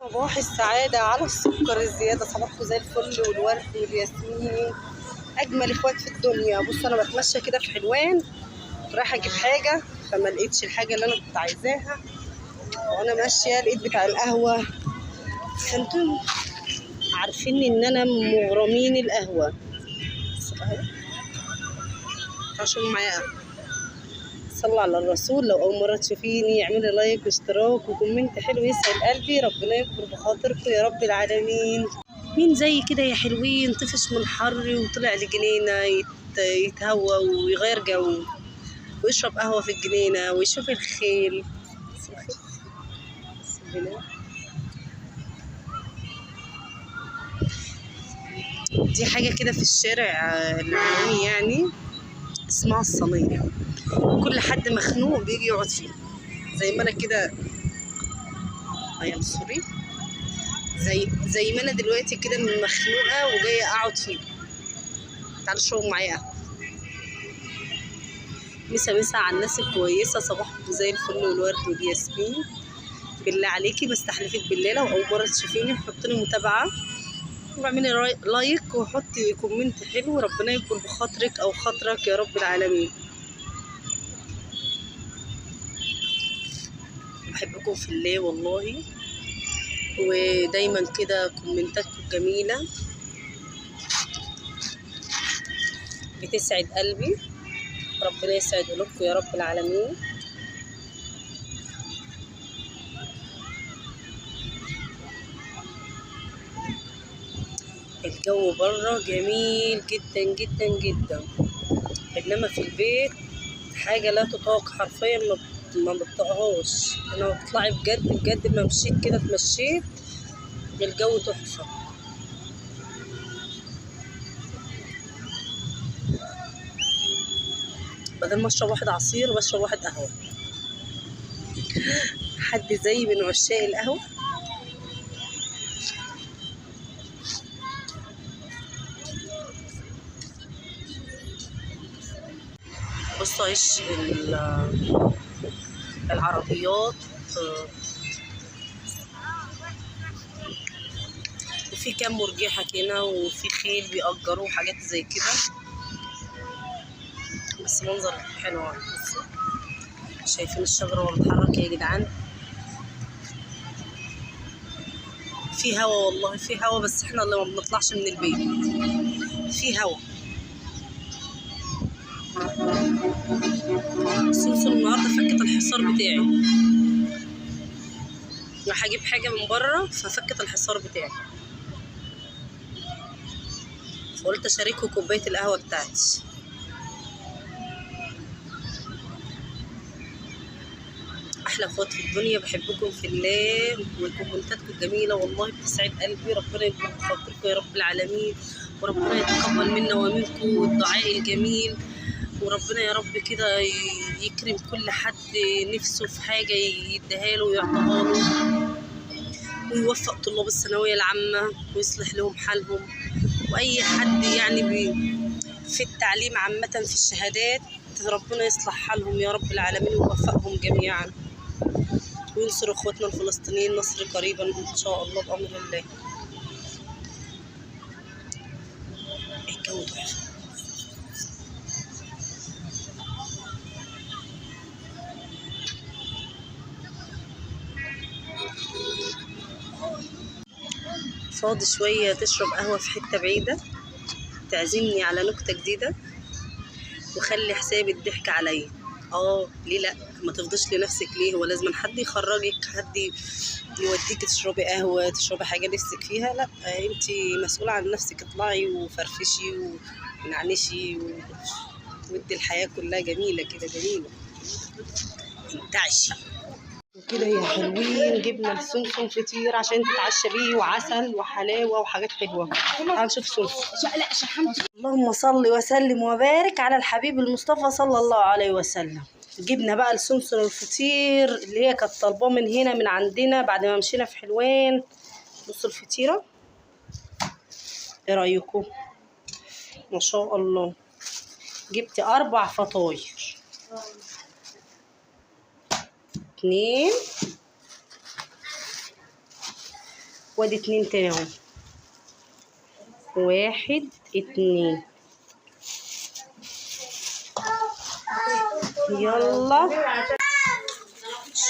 صباح السعادة على السكر الزيادة، صباحكم زي الفل والورد والياسمين، أجمل إخوات في الدنيا. بص أنا بتمشى كده في حلوان، رايحة أجيب حاجة فما لقيتش الحاجة اللي أنا كنت عايزاها، وأنا ماشية لقيت بتاع القهوة. فانتم عارفين إن أنا مغرمين القهوة، عشان معايا قهوة. صلوا على الرسول. لو أول مرة تشوفيني اعملي like واشتراك و comment حلو يسعد قلبي، ربنا يكبر بخاطركم يا رب العالمين. مين زي كده يا حلوين طفش من حر وطلع لجنينة يتهوى ويغير جو ويشرب قهوة في الجنينة ويشوف الخيل. دي حاجة كده في الشارع اللبناني يعني اسمها الصينية، كل حد مخنوق بيجي يقعد فيها، زي ما انا كده. ايام سوري، زي ما انا دلوقتي كده مخنوقه وجاية اقعد فيها. تعالوا اشربوا معايا قهوة. مسا مسا على الناس الكويسة، صباحكم زي الفل والورد والياسمين. بالله عليكي بستحلفك بالله لو اول مرة تشوفيني حطي لي متابعه واعملي like وحطي comment حلو، ربنا يكبر بخاطرك او خاطرك يا رب العالمين. بحبكم في الله والله، ودايما كده كومنتاتكم جميلة بتسعد قلبي، ربنا يسعد قلوبكم يا رب العالمين. الجو بره جميل جدا جدا جدا، انما في البيت حاجة لا تطاق حرفيا، ما بطقهاش. انا بطلعي بجد بجد ما مشيت كده اتمشيت الجو تحفة. بدل ما اشرب واحد عصير بشرب واحد قهوة. حد زي من عشاق القهوة؟ بصوا عيش العربيات، وفي كام مرجحة هنا وفي خيل بيأجروه وحاجات زي كده، بس منظر حلو. بصوا شايفين الشجرة وهو بيتحرك يا جدعان، في هوا والله في هوا، بس احنا اللي ما بنطلعش من البيت. في هوا. سمسم النهارده فكت الحصار بتاعي، راح اجيب حاجة من بره ففكت الحصار بتاعي، فقلت اشاركه كوباية القهوة بتاعتي. احلى اخوات في الدنيا، بحبكم في الله، وكومنتاتكم الجميلة والله بتسعد قلبي، ربنا يكبر بخاطركم يا رب العالمين، وربنا يتقبل منا ومنكم الدعاء الجميل، وربنا يا رب كده يكرم كل حد نفسه في حاجة يديها له ويعطيها له، ويوفق طلاب الثانوية العامة ويصلح لهم حالهم، وأي حد يعني في التعليم عامة في الشهادات ربنا يصلح حالهم يا رب العالمين ويوفقهم جميعا، وينصر اخواتنا الفلسطينيين نصر قريبا إن شاء الله بأمر الله. الجو تحفة. فاضي شوية تشرب قهوة في حتة بعيدة، تعزمني على نكتة جديدة، وخلي حساب الضحك عليا. ليه لا؟ ما تفضيش لنفسك ليه؟ هو لازم حد يخرجك، حد يوديك تشربي قهوة، تشربي حاجة نفسك فيها؟ لا، انت مسؤولة عن نفسك، اطلعي وفرفشي ونعنشي ودي الحياة كلها جميلة كده، جميلة، انتعشي كده يا حلوين. جبنا السمسم فطير عشان تتعشى بيه، وعسل وحلاوة وحاجات حلوة. تعالوا نشوف سمسم. لا شحنت. اللهم صل وسلم وبارك على الحبيب المصطفى صلى الله عليه وسلم. جبنا بقى السمسم الفطير اللي هي كانت طالباه من هنا من عندنا بعد ما مشينا في حلوان. بصوا الفطيره، ايه رايكم؟ ما شاء الله. جبت 4 فطاير، 2 وادي 2 تاني اهو، 1 2. يلا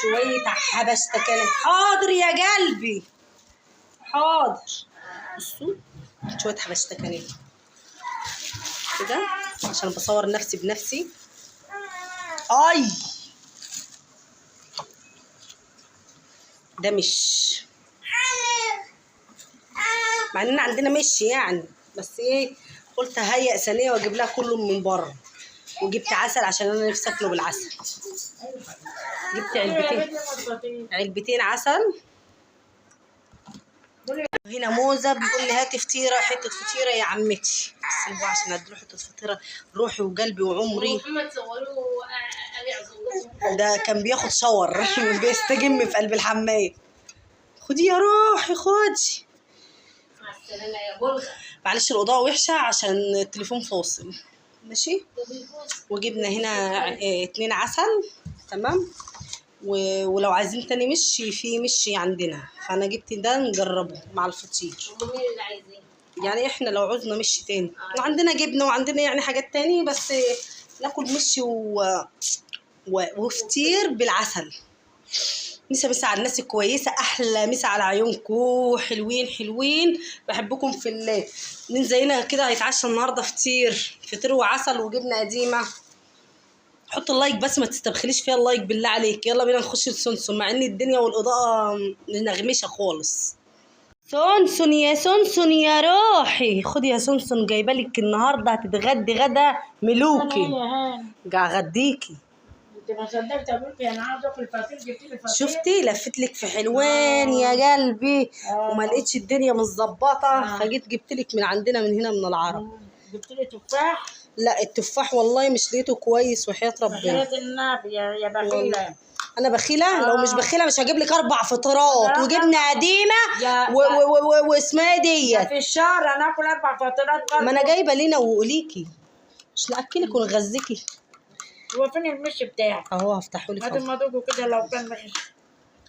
شوية حبشتكنات. حاضر يا قلبي حاضر. بصوا شوية حبشتكنات كده عشان بصور نفسي بنفسي. اي ده مش مع اننا عندنا مش يعني، بس ايه قلت هيئ ثانية واجيب لها كله من بره. وجبت عسل عشان انا نفسي اكله بالعسل. جبت علبتين عسل. هنا موزة بيقول لي هاتي فطيره، حتة فطيره يا عمتي. بس عشان اديله حتة فطيره، روحي وقلبي وعمري. ده كان بياخد شاور بيستجم في قلب الحمام. خدي يا روحي خدي. مع السلامة يا بلغه. معلش الاضاءة وحشة عشان التليفون فاصل. ماشي. وجبنا هنا 2 عسل، تمام. ولو عايزين تاني مشي، في مشي عندنا، فانا جبت ده نجربه مع الفطير. هم مين اللي عايزين؟ يعني احنا لو عوزنا مشي تاني وعندنا جبنه وعندنا يعني حاجات تاني، بس ناكل مشي وفطير بالعسل. مسا مسا على الناس الكويسة، احلى مسا على عيونكم، حلوين حلوين، بحبكم في الله. مين زينا كده هيتعشى النهارده فطير؟ فطير وعسل وجبنه قديمة. حط ال like بس، ما تستبخليش فيها ال like بالله عليك. يلا بينا نخش لسونسون، مع ان الدنيا والاضاءة نغمشه خالص. سونسون يا سونسون يا روحي، خدي يا سونسون، جايبه لك النهارده هتتغدي غدا ملوكي. غديكي. انت ما صدقت ابوك انا عاوز اكل فطير، جبت لي فطير. شفتي لفت لك في حلوان يا قلبي، وما لقيتش الدنيا متظبطه، فجيت جبت لك من عندنا من هنا من العرب. جبت لي تفاح؟ لا التفاح والله مش لقيته كويس وحياة ربنا. وحياة النبي يا بخيله. انا بخيله؟ لو مش بخيله مش هجيب لك 4 فطيرات وجبنه قديمة واسمها ديت. في الشهر انا اكل 4 فطيرات برضه. ما انا جايبه لينا وليكي، مش لاكلك ونغذيكي. هو فين المش بتاعك؟ اهو هفتحه لك. هاتي المضوج كده لو كان مش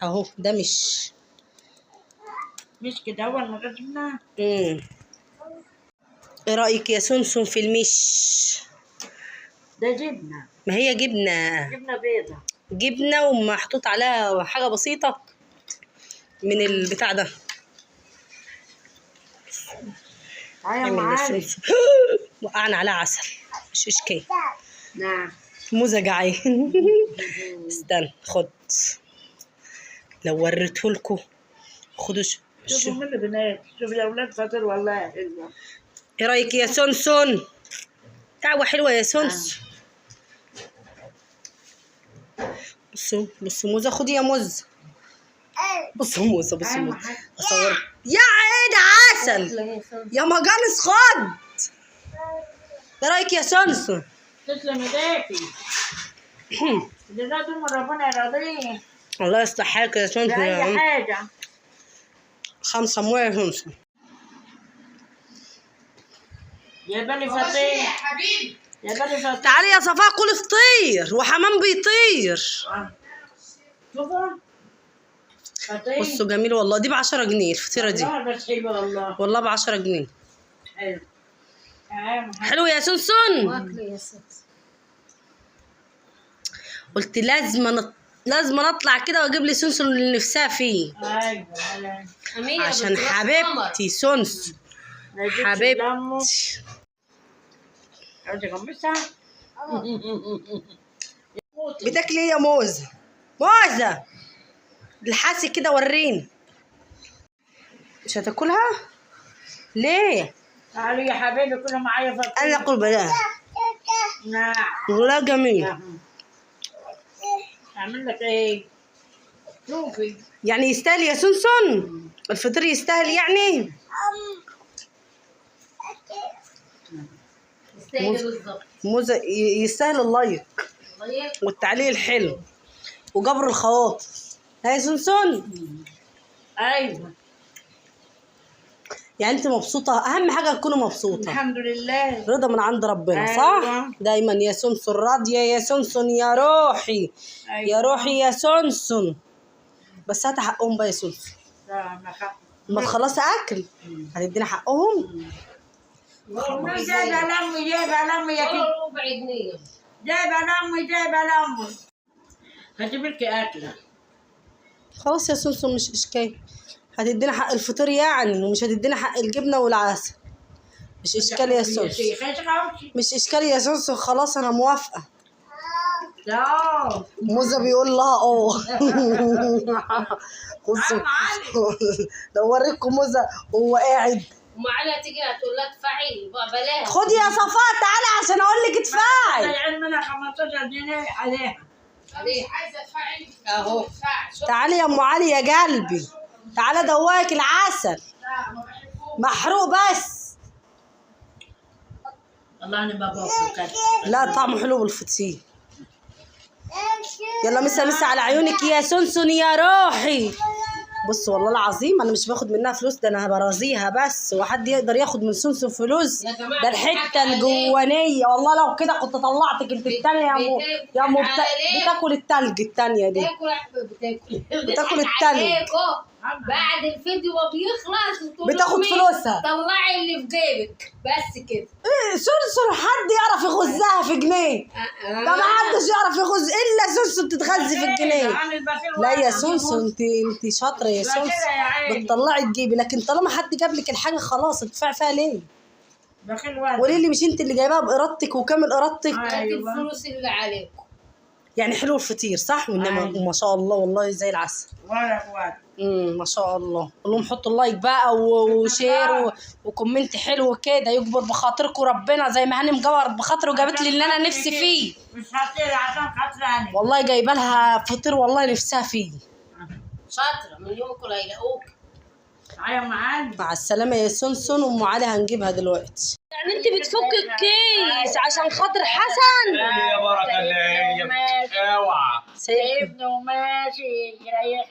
اهو ده مش كده، هو من غير جبنه. ايه رايك يا سونسون في المش؟ ده جبنه. ما هي جبنه، جبنه بيضة، جبنه ومحطوط عليها حاجة بسيطة من البتاع ده. ايوه وقعنا عليها عسل، مش اشكال. نعم موزة جعان. استنى خد، لو وريتهولكوا خدوا. شوفوا من البنات، شوفوا يا اولاد فطير والله حلوة. ايه رايك يا سونسون؟ دعوه حلوة يا سونسون. بصوا بصوا موزة، خدي يا موزة. بصوا موزة، بصوا موزة، اصور يا عيد عسل يا مجانس. خد، ايه رايك يا سونسون؟ تسلم ايديكي. ده طول ما ربنا يرضيه. الله يصلح حالك يا سونسون. اي حاجة. 5 مويه يا سونسون. يا بالي فطير حبيبي، يا بالي فطير. تعالي يا صفاء كل فطير وحمام بيطير. شوفوا فطير. بصوا جميل والله، دي ب10 جنيه الفطيره دي. والله بس حلوة والله، والله ب10 جنيه. حلو حلو يا سونسون. واكله يا سونسون. قلت لازم اطلع كده واجيب لي سونسون اللي نفسها فيه. ايوه عشان حبيبتي سونسون، حبيبتي. بتاكلي ايه يا موزة؟ موزة الحاسي كده وريني. مش هتاكلها؟ ليه؟ تعالوا يا حبايبي كلوا معايا فطير. انا اكل بلاها. نعم والله جميل. اعمل لك ايه؟ شوفي يعني يستاهل يا سونسون الفطير، يستاهل يعني. يستاهل بالظبط. موزة يستاهل ال like والتعليق الحلو وجبر الخواطر. ها يا سونسون؟ ايوه. يعني انت مبسوطة؟ اهم حاجة تكونوا مبسوطة. الحمد لله، رضا من عند ربنا. أيوة. صح؟ دايما يا سونسون راضية يا سونسون يا روحي. أيوة. يا روحي يا سونسون. بس هات حقهم بقى يا سونسون. لا ما خاف، لما تخلصي اكل هتدينا حقهم. جايبه لامي، جايبه لامي يا كده، ربع جنيه. جايبه لامي، جايبه لامي. هجيب لك اكله. خلاص يا سمسم مش اشكال، هتدينا حق الفطير يعني، ومش هتدينا حق الجبنة والعسل. مش اشكال يا سمسم، مش اشكال يا سمسم، خلاص انا موافقة. لا موزة بيقول لها اه. بصوا لو وريتكم موزة وهو قاعد. ام علي هتيجي هتقول لها ادفعي بقى، بلاها. خدي يا صفاء تعالي عشان اقول لك ادفعي. ضيعين منها 15 جنيه عليها. مش عايزه ادفعي اهو. تعالي يا ام علي يا قلبي، تعالي ادوقك العسل محروق بس. والله انا ما باكل كده. لا طعمه حلو بالفطير. يلا مسا مسا على عيونك يا سنسن يا روحي. بص والله العظيم انا مش باخد منها فلوس، ده انا برازيها بس، وحد يقدر ياخد من سنسن فلوس؟ يا جماعة ده الحتة الجوانيه والله لو كده كنت طلعتك انت التانية يا مو يا مو بتاكل التلج التانية دي. بتاكل بتاكل التلج. عليكم. بعد الفيديو ما بيخلص وتقول بتاخد لأمي فلوسها. طلعي اللي في جيبك بس كده. إيه سنسن حد يعرف يغزها في جنيه؟ ده ما حدش يعرف يغز الا سنسن تتغذي في الجنيه. لا يا سنسن انت شاطرة يا سنسن، بتطلعي تجيبي، لكن طالما حد جاب لك الحاجة خلاص ادفعي فيها ليه؟ بخيل واحد. قولي لي مش انت اللي جايباها بارادتك وكامل ارادتك؟ هاتي الفلوس اللي عليكم. يعني حلو الفطير صح؟ وانما أيوة. ما شاء الله والله زي العسل. ورق ورق. ما شاء الله. قول لهم حطوا ال like بقى و share و comment حلو كده يجبر بخاطركم ربنا، زي ما هانم جبرت بخاطره وجابت لي اللي انا نفسي فيه. مش خاطري عشان خاطري انا. والله جايبه لها فطير والله نفسها فيه. شاطرة من يومكم هيلاقوك. يا ام علي. مع السلامة يا سنسن. وام علي هنجيبها دلوقتي. يعني انت بتفك الكيس عشان خاطر حسن؟ يا بركة اللي اوعى. سايبني وماشي رايح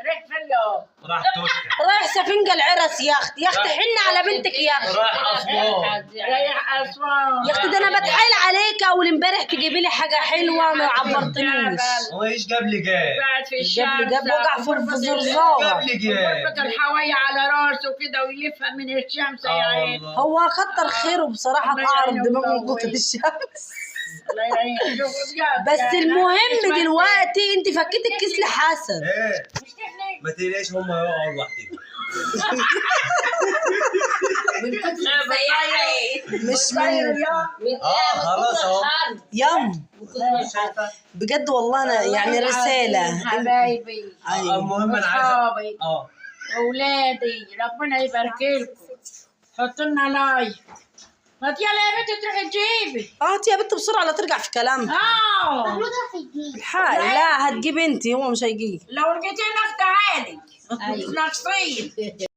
رايح فين يا راح توتة، رايح سفنجة العرس يا اختي، يا اختي حن على بنتك يا اختي. رايح اسوان. رايح اسوان. يا اختي ده انا بتحايل عليك اول امبارح تجيبي لي حاجة حلوة ما عبرتنيش. هو ايش جاب لي جاب؟ قاعد في الشمس. جاب لي جاب وجع في زرزاره. جاب لي جاب. وربط الحوايا على راسه كده ويلفها من الشمس يا عيني. هو كتر خيره بصراحة، اتقعر دماغه من كتر الشمس. الله يعينك. بس المهم دلوقتي انت فكيتي الكيس لحسن. ايه ما تقلقش هم هيقعوا لوحدهم. من كتر السياحة. مش من خلاص اهو. يم بجد والله انا يعني رسالة حبايبي ايوه. المهم انا عايز اصحابي اولادي ربنا يبارك لكم. حطوا لنا like. ما يلا يا بنتي تروحي تجيبي. هاتي يا بنت بسرعة لا ترجع في كلامها. الحقي. لا هتجيب انت، هو مش هيجيب. لو رجعتي هناك تعالي. مش ناقصين.